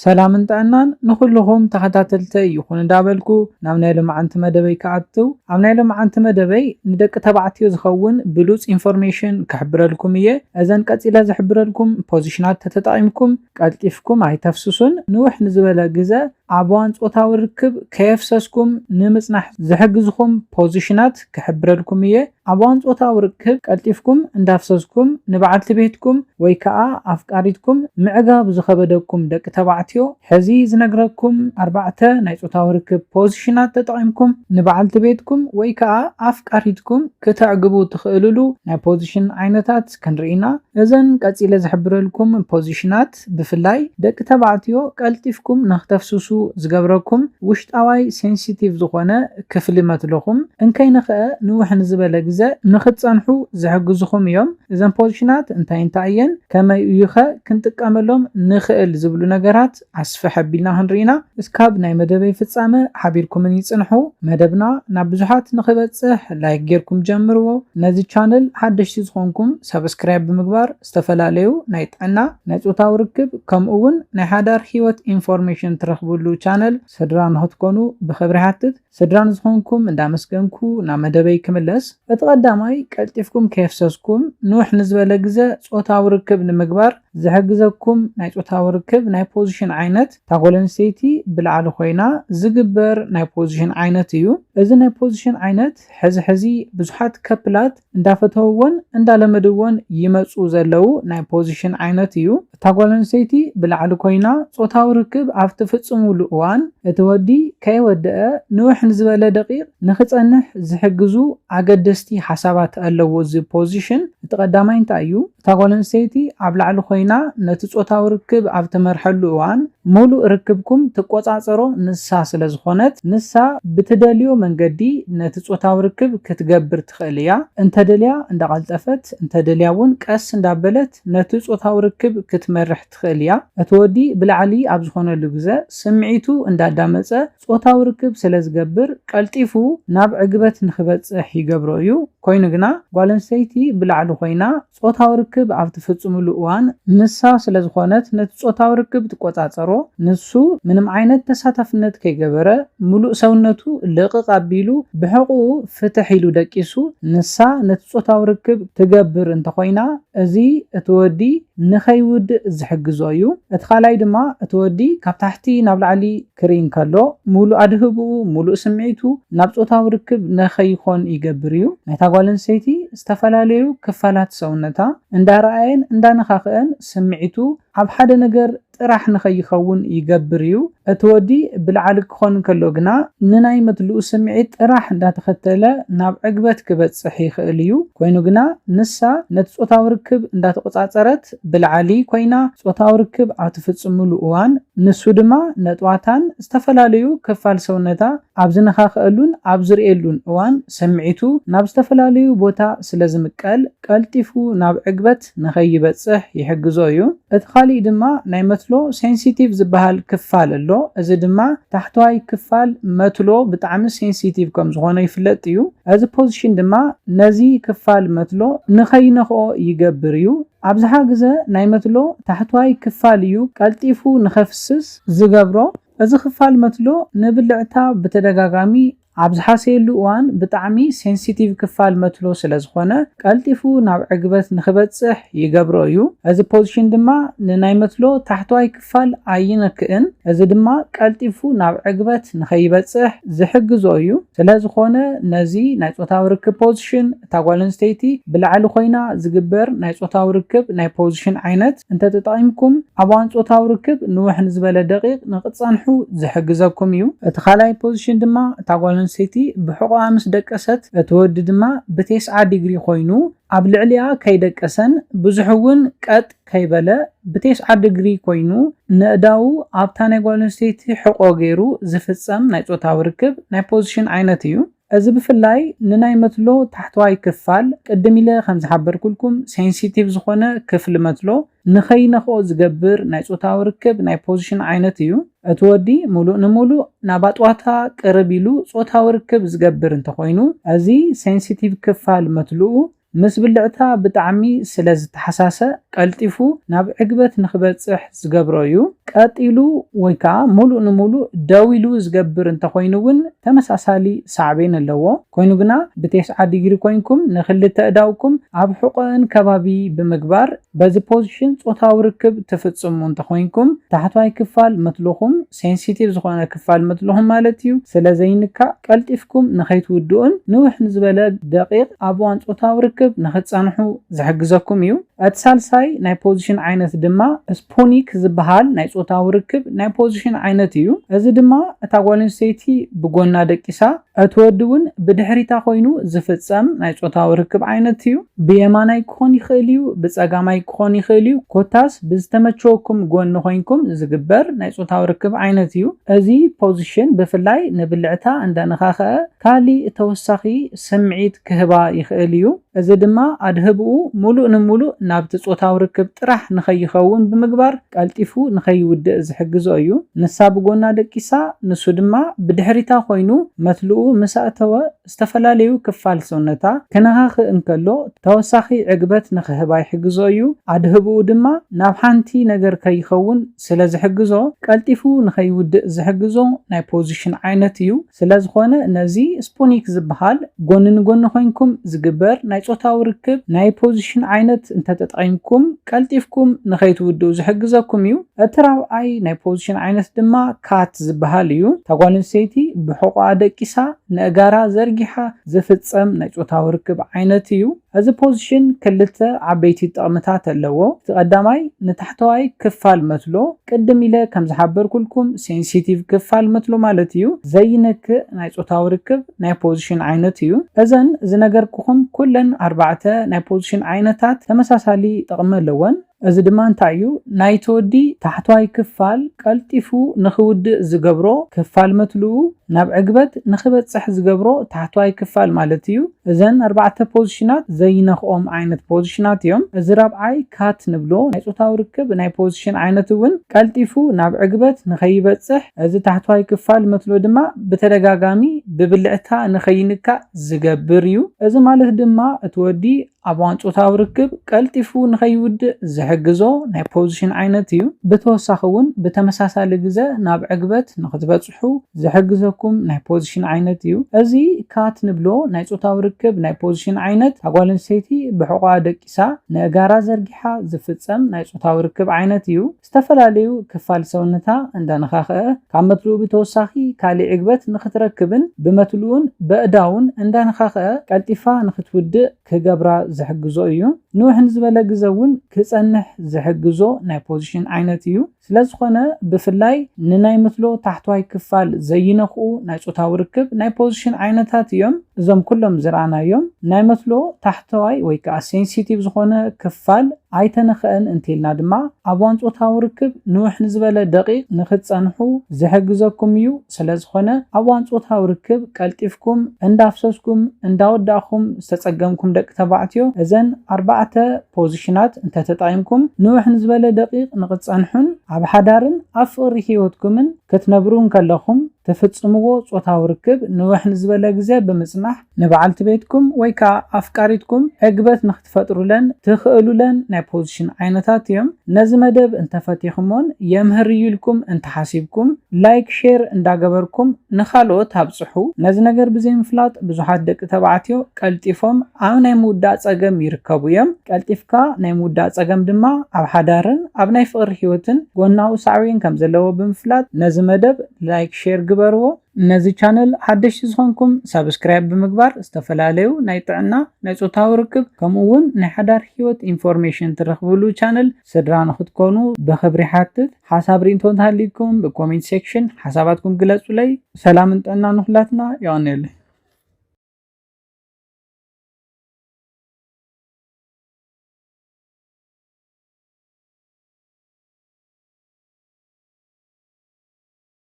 ሰላምን ጥዕናን ንኹልኹም ተኸታተልተይ ይኹን እንዳበልኩ ናብ ናይ ሎማዓንቲ መደበይ ክኣትው። ኣብ ናይ ሎማዓንቲ መደበይ ንደቂ ተባዕትዮ ዝኸውን ብሉጽ ኢንፎርሜሽን ክሕብረልኩም እየ። እዘን ቀጺለ ዝሕብረልኩም ፖዚሽናት ተተጠቒምኩም ቀልጢፍኩም ኣይተፍስሱን። ንውሕ ንዝበለ ግዘ ኣብ እዋን ጾታዊ ርክብ ከየፍሰስኩም ንምጽናሕ ዝሕግዝኹም ፖዚሽናት ክሕብረልኩም እየ። ኣብ እዋን ጾታዊ ርክብ ቀልጢፍኩም እንዳፍሰስኩም ንበዓልቲ ቤትኩም ወይ ከኣ ኣፍቃሪትኩም ምዕጋብ ዝኸበደኩም ደቂ ተባዕትዮ፣ ሕዚ ዝነግረኩም ኣርባዕተ ናይ ጾታዊ ርክብ ፖዚሽናት ተጠቒምኩም ንበዓልቲ ቤትኩም ወይ ከኣ ኣፍቃሪትኩም ክተዕግቡ ትኽእልሉ ናይ ፖዚሽን ዓይነታት ክንርኢ ኢና። እዘን ቀጺለ ዝሕብረልኩም ፖዚሽናት ብፍላይ ደቂ ተባዕትዮ ቀልጢፍኩም ንክተፍስሱ ዝገብረኩም ውሽጣዋይ ሴንሲቲቭ ዝኾነ ክፍሊ መትሎኹም እንከይነኸአ ንውሕ ንዝበለ ግዘ ንክትጸንሑ ዝሕግዙኹም እዮም። እዘን ፖዚሽናት እንታይ እንታይ እየን፣ ከመይ እዩኸ ክንጥቀመሎም ንኽእል ዝብሉ ነገራት ኣስፍሕ ኣቢልና ክንርኢና። እስካብ ናይ መደበይ ፍጻመ ሓቢርኩምን ይጽንሑ። መደብና ናብ ብዙሓት ንኽበጽሕ ላይክ ጌርኩም ጀምርዎ። ነዚ ቻነል ሓደሽቲ ዝኾንኩም ሰብስክራይብ ብምግባር ዝተፈላለዩ ናይ ጥዕና፣ ናይ ጾታዊ ርክብ ከምኡ እውን ናይ ሓዳር ህይወት ኢንፎርሜሽን ትረኽብሉ ቻነል ስድራ ንኽትኮኑ ብኽብሪ ሓትት። ስድራ ንዝኾንኩም እንዳመስገንኩ ናብ መደበይ ክምለስ። እቲ ቀዳማይ ቀልጢፍኩም ከየፍሰስኩም ንውሕ ንዝበለ ግዘ ጾታዊ ርክብ ንምግባር ዝሕግዘኩም ናይ ጾታዊ ርክብ ናይ ፖዚሽን ዓይነት እታ ጓል ኣንስተይቲ ብላዕሊ ኮይና ዝግበር ናይ ፖዚሽን ዓይነት እዩ። እዚ ናይ ፖዚሽን ዓይነት ሕዚ ሕዚ ብዙሓት ከፕላት እንዳፈተውዎን እንዳለመድዎን ይመጹ ዘለዉ ናይ ፖዚሽን ዓይነት እዩ። እታ ጓል ኣንስተይቲ ብላዕሊ ኮይና ጾታዊ ርክብ ኣብ ትፍጽሙሉ እዋን እቲ ወዲ ከይወደአ ንውሕ ንዝበለ ደቂቕ ንኽጸንሕ ዝሕግዙ ኣገደስቲ ሓሳባት ኣለዎ እዚ ፖዚሽን። እቲ ቀዳማይ እንታይ እዩ? እታ ጓል ኣንስተይቲ ኣብ ላዕሊ ኮይና ነቲ ጾታዊ ርክብ ኣብ ትመርሐሉ እዋን፣ ሙሉእ ርክብኩም ትቆጻጸሮ ንሳ ስለ ዝኾነት፣ ንሳ ብትደልዮ መንገዲ ነቲ ጾታዊ ርክብ ክትገብር ትኽእል እያ። እንተደልያ እንዳቐልጠፈት፣ እንተደልያ እውን ቀስ እንዳበለት ነቲ ጾታዊ ርክብ ክትመርሕ ትኽእል እያ። እቲ ወዲ ብላዕሊ ኣብ ዝኾነሉ ግዘ፣ ስምዒቱ እንዳዳመጸ ጾታዊ ርክብ ስለ ዝገብር፣ ቀልጢፉ ናብ ዕግበት ንኽበጽሕ ይገብሮ እዩ። ኮይኑ ግና፣ ጓል ኣንስተይቲ ብላዕሊ ኮይና ጾታዊ ርክብ ኣብ ትፍጽምሉ እዋን፣ ንሳ ስለ ዝኾነት ነቲ ጾታዊ ርክብ ትቆጻጸሮ። ንሱ ምንም ዓይነት ተሳታፍነት ከይገበረ፣ ምሉእ ሰውነቱ ልቕቕ ኣቢሉ ብሕቑኡ ፍትሕ ኢሉ ደቂሱ፣ ንሳ ነቲ ጾታዊ ርክብ ትገብር እንተኾይና፣ እዚ እቲ ወዲ ንኸይውድእ ዝሕግዞ እዩ። እቲ ካልኣይ ድማ፣ እቲ ወዲ ካብ ታሕቲ ናብ ላዕሊ ክርኢ እንከሎ፣ ሙሉእ ኣድህብኡ፣ ሙሉእ ስምዒቱ ናብ ጾታዊ ርክብ ንኸይኾን ይገብር እዩ። ናይታ ጓል ኣንስተይቲ ዝተፈላለዩ ክፋላት ሰውነታ እንዳረኣየን እንዳነኻኽአን ስምዒቱ ኣብ ሓደ ነገር ጥራሕ ንኸይኸውን ይገብር እዩ። እቲ ወዲ ብላዕሊ ክኾን እንከሎ ግና፣ ንናይ መትልኡ ስምዒት ጥራሕ እንዳተኸተለ ናብ ዕግበት ክበጽሕ ይኽእል እዩ። ኮይኑ ግና፣ ንሳ ነቲ ጾታዊ ርክብ እንዳተቆጻጸረት ብላዕሊ ኮይና ጾታዊ ርክብ ኣብ ትፍጽምሉ እዋን፣ ንሱ ድማ ነጥዋታን ዝተፈላለዩ ክፋል ሰውነታ ኣብ ዝነኻኽአሉን ኣብ ዝርእየሉን እዋን፣ ስምዒቱ ናብ ዝተፈላለዩ ቦታ ስለ ዝምቀል፣ ቀልጢፉ ናብ ዕግበት ንኸይበጽሕ ይሕግዞ እዩ። እቲ ካሊእ ድማ ናይ መትሎ ሴንሲቲቭ ዝበሃል ክፋል ኣሎ። እዚ ድማ ታሕተዋይ ክፋል መትሎ ብጣዕሚ ሴንሲቲቭ ከም ዝኾነ ይፍለጥ እዩ። እዚ ፖዚሽን ድማ ነዚ ክፋል መትሎ ንኸይነኽኦ ይገብር እዩ። ኣብዝሓ ግዘ ናይ መትሎ ታሕተዋይ ክፋል እዩ ቀልጢፉ ንኸፍስስ ዝገብሮ። እዚ ክፋል መትሎ ንብልዕታ ብተደጋጋሚ ኣብ ዝሓሰየሉ እዋን ብጣዕሚ ሴንሲቲቭ ክፋል መትሎ ስለ ዝኾነ፣ ቀልጢፉ ናብ ዕግበት ንኽበጽሕ ይገብሮ እዩ። እዚ ፖዚሽን ድማ ንናይ መትሎ ታሕተዋይ ክፋል ኣይነክእን። እዚ ድማ ቀልጢፉ ናብ ዕግበት ንኸይበጽሕ ዝሕግዞ እዩ። ስለ ዝኾነ፣ ነዚ ናይ ጾታዊ ርክብ ፖዚሽን፣ እታ ጓል ኣንስተይቲ ብላዕሊ ኮይና ዝግበር ናይ ጾታዊ ርክብ ናይ ፖዚሽን ዓይነት እንተተጠቒምኩም፣ ኣብ እዋን ጾታዊ ርክብ ንውሕ ንዝበለ ደቂቕ ንኽትጸንሑ ዝሕግዘኩም እዩ። እቲ ካልኣይ ፖዚሽን ድማ፣ እታ ጓል ኣንስተይቲ ብሕቖኣ ምስ ደቀሰት፣ እቲ ወዲ ድማ ብቴስዓ ዲግሪ ኮይኑ ኣብ ልዕሊኣ ከይደቀሰን ብዙሕ እውን ቀጥ ከይበለ ብቴስዓ ዲግሪ ኮይኑ ነእዳዉ ኣብታ ናይ ጓል ኣንስተይቲ ሕቖ ገይሩ ዝፍጸም ናይ ጾታዊ ርክብ ናይ ፖዚሽን ዓይነት እዩ። እዚ ብፍላይ ንናይ መትሎ ታሕተዋይ ክፋል፣ ቅድም ኢለ ከም ዝሓበርኩልኩም፣ ሴንሲቲቭ ዝኾነ ክፍሊ መትሎ ንኸይነኽኦ ዝገብር ናይ ጾታዊ ርክብ ናይ ፖዚሽን ዓይነት እዩ። እቲ ወዲ ሙሉእ ንሙሉእ ናብ ኣጥዋታ ቅርብ ኢሉ ጾታዊ ርክብ ዝገብር እንተኾይኑ፣ እዚ ሴንሲቲቭ ክፋል መትልኡ ምስ ብልዕታ ብጣዕሚ ስለ ዝተሓሳሰ ቀልጢፉ ናብ ዕግበት ንክበፅሕ ዝገብሮ እዩ። ቀጢሉ ወይ ከዓ ሙሉእ ንሙሉእ ደው ኢሉ ዝገብር እንተኮይኑ እውን ተመሳሳሊ ሳዕቤን ኣለዎ። ኮይኑ ግና ብቴስዓ ዲግሪ ኮይንኩም ንክልተ እዳውኩም ኣብ ሕቆአን ከባቢ ብምግባር በዚ ፖዚሽን ጾታዊ ርክብ ትፍጽሙ እንተኾይንኩም ታሕተዋይ ክፋል መትልኹም ሴንሲቲቭ ዝኾነ ክፋል መትልኹም ማለት እዩ ስለ ዘይንካእ ቀልጢፍኩም ንኸይትውድኡን ንውሕ ንዝበለ ደቂቕ ኣብ እዋን ጾታዊ ርክብ ንኽትጸንሑ ዝሕግዘኩም እዩ። እቲ ሳልሳይ ናይ ፖዚሽን ዓይነት ድማ ስፖኒክ ዝበሃል ናይ ጾታዊ ርክብ ናይ ፖዚሽን ዓይነት እዩ። እዚ ድማ እታ ጓል ኣንስተይቲ ብጎና ደቂሳ እቲ ወዲ እውን ብድሕሪታ ኮይኑ ዝፍጸም ናይ ጾታዊ ርክብ ዓይነት እዩ። ብየማናይ ክኾን ይኽእል እዩ፣ ብጸጋማይ ክኾን ይኽእል እዩ። ኮታስ ብዝተመቸወኩም ጎኒ ኮይንኩም ዝግበር ናይ ጾታዊ ርክብ ዓይነት እዩ። እዚ ፖዚሽን ብፍላይ ንብልዕታ እንዳነኻኸአ ካሊእ ተወሳኺ ስምዒት ክህባ ይኽእል እዩ። እዚ ድማ ኣድህብኡ ሙሉእ ንሙሉእ ናብቲ ጾታዊ ርክብ ጥራሕ ንኸይኸውን ብምግባር ቀልጢፉ ንኸይውድእ ዝሕግዞ እዩ። ንሳ ብጎና ደቂሳ፣ ንሱ ድማ ብድሕሪታ ኮይኑ መትልኡ ምስ ኣእተወ ዝተፈላለዩ ክፋል ሰውነታ ክነኻኽእ እንከሎ ተወሳኺ ዕግበት ንኽህባ ይሕግዞ እዩ። ኣድህብኡ ድማ ናብ ሓንቲ ነገር ከይኸውን ስለ ዝሕግዞ ቀልጢፉ ንኸይውድእ ዝሕግዞ ናይ ፖዚሽን ዓይነት እዩ። ስለ ዝኾነ ነዚ ስፖኒክ ዝበሃል ጎኒ ንጎኒ ኮይንኩም ዝግበር ናይ ጾታዊ ርክብ ናይ ፖዚሽን ዓይነት እንተተጠቒምኩም ቀልጢፍኩም ንኸይትውድኡ ዝሕግዘኩም እዩ። እቲ ራብዓይ ናይ ፖዚሽን ዓይነት ድማ ካት ዝበሃል እዩ። እታ ጓል ኣንስተይቲ ብሕቆኣ ደቂሳ ንእጋራ ዘርጊሓ ዝፍጸም ናይ ጾታዊ ርክብ ዓይነት እዩ። እዚ ፖዚሽን ክልተ ዓበይቲ ጥቕምታት ኣለዎ። እቲ ቀዳማይ ንታሕተዋይ ክፋል መትሎ ቅድም ኢለ ከም ዝሓበርኩልኩም ሴንሲቲቭ ክፋል መትሎ ማለት እዩ ዘይነክእ ናይ ጾታዊ ርክብ ናይ ፖዚሽን ዓይነት እዩ። እዘን ዝነገርኩኹም ኩለን ኣርባዕተ ናይ ፖዚሽን ዓይነታት ተመሳሳሊ ጥቕሚ ኣለወን። እዚ ድማ እንታይ እዩ? ናይቲ ወዲ ታሕተዋይ ክፋል ቀልጢፉ ንኽውድእ ዝገብሮ ክፋል መትልኡ ናብ ዕግበት ንኽበፅሕ ዝገብሮ ታሕተዋይ ክፋል ማለት እዩ። እዘን ኣርባዕተ ፖዚሽናት ዘይነኽኦም ዓይነት ፖዚሽናት እዮም። እዚ ራብዓይ ካት ንብሎ ናይ ጾታዊ ርክብ ናይ ፖዚሽን ዓይነት እውን ቀልጢፉ ናብ ዕግበት ንኸይበፅሕ እዚ ታሕተዋይ ክፋል መትሎ ድማ ብተደጋጋሚ ብብልዕታ ንኸይንካእ ዝገብር እዩ። እዚ ማለት ድማ እቲ ወዲ ኣብ እዋን ጾታዊ ርክብ ቀልጢፉ ንኸይውድእ ዝሕግዞ ናይ ፖዚሽን ዓይነት እዩ። ብተወሳኺ እውን ብተመሳሳሊ ግዘ ናብ ዕግበት ንኽትበጽሑ ዝሕግዘኩም ናይ ፖዚሽን ዓይነት እዩ። እዚ ካት ንብሎ ናይ ጾታዊ ርክብ ናይ ፖዚሽን ዓይነት እታ ጓል ኣንስተይቲ ብሕቆኣ ደቂሳ ንእጋራ ዘርጊሓ ዝፍጸም ናይ ጾታዊ ርክብ ዓይነት እዩ። ዝተፈላለዩ ክፋል ሰውነታ እንዳነኻኸአ ካብ መትልኡ ብተወሳኺ ካሊእ ዕግበት ንኽትረክብን ብመትልኡን በእዳውን እንዳነኻኸአ ቀልጢፋ ንኽትውድእ ክገብራ ዝሕግዞ እዩ። ንውሕ ንዝበለ ግዘ እውን ክጸንሕ ዝሕግዞ ናይ ፖዚሽን ዓይነት እዩ። ስለ ዝኾነ ብፍላይ ንናይ መትሎ ታሕተዋይ ክፋል ዘይነኽኡ ናይ ጾታዊ ርክብ ናይ ፖዚሽን ዓይነታት እዮም። እዞም ኩሎም ዝረኣናዮም ናይ መትሎ ታሕተዋይ ወይ ከዓ ሴንሲቲቭ ዝኾነ ክፋል ኣይተነኽአን እንተልና ድማ ኣብ እዋን ጾታዊ ርክብ ንውሕ ንዝበለ ደቂቕ ንኽትጸንሑ ዝሕግዘኩም እዩ። ስለ ዝኾነ ኣብ እዋን ጾታዊ ርክብ ቀልጢፍኩም እንዳፍሰስኩም እንዳወዳእኹም ዝተጸገምኩም ደቂ ተባዕትዮ እዘን ኣርባዕተ ፖዚሽናት እንተተጠቒምኩም ንውሕ ንዝበለ ደቂቕ ንኽትጸንሑን ኣብ ሓዳርን ኣብ ፍቕሪ ህይወትኩምን ክትነብሩ እንከለኹም ትፍጽምዎ ጾታዊ ርክብ ንውሕ ንዝበለ ግዜ ብምጽናሕ ንበዓልቲ ቤትኩም ወይ ከኣ ኣፍቃሪትኩም ዕግበት ንኽትፈጥሩለን ትኽእሉለን ናይ ፖዚሽን ዓይነታት እዮም። ነዚ መደብ እንተፈቲኹሞን የምህር እዩ ኢልኩም እንተሓሲብኩም ላይክ ሼር እንዳገበርኩም ንኻልኦት ኣብጽሑ። ነዚ ነገር ብዘይምፍላጥ ብዙሓት ደቂ ተባዕትዮ ቀልጢፎም ኣብ ናይ ምውዳእ ጸገም ይርከቡ እዮም። ቀልጢፍካ ናይ ምውዳእ ጸገም ድማ ኣብ ሓዳርን ኣብ ናይ ፍቕሪ ህይወትን ጎናዊ ሳዕቤን ከም ዘለዎ ብምፍላጥ ነዚ መደብ ላይክ ሼር ግበርዎ። ነዚ ቻነል ሓደሽቲ ዝኾንኩም ሳብስክራይብ ብምግባር ዝተፈላለዩ ናይ ጥዕና ናይ ጾታዊ ርክብ ከምኡ እውን ናይ ሓዳር ህይወት ኢንፎርሜሽን ትረኽብሉ ቻነል ስድራ ንኽትኮኑ ብኽብሪ ሓትት። ሓሳብ ርኢቶ እንተሃሊኩም ብኮሜንት ሴክሽን ሓሳባትኩም ግለጹለይ። ሰላምን ጥዕና ንኹላትና። የቐንየለይ።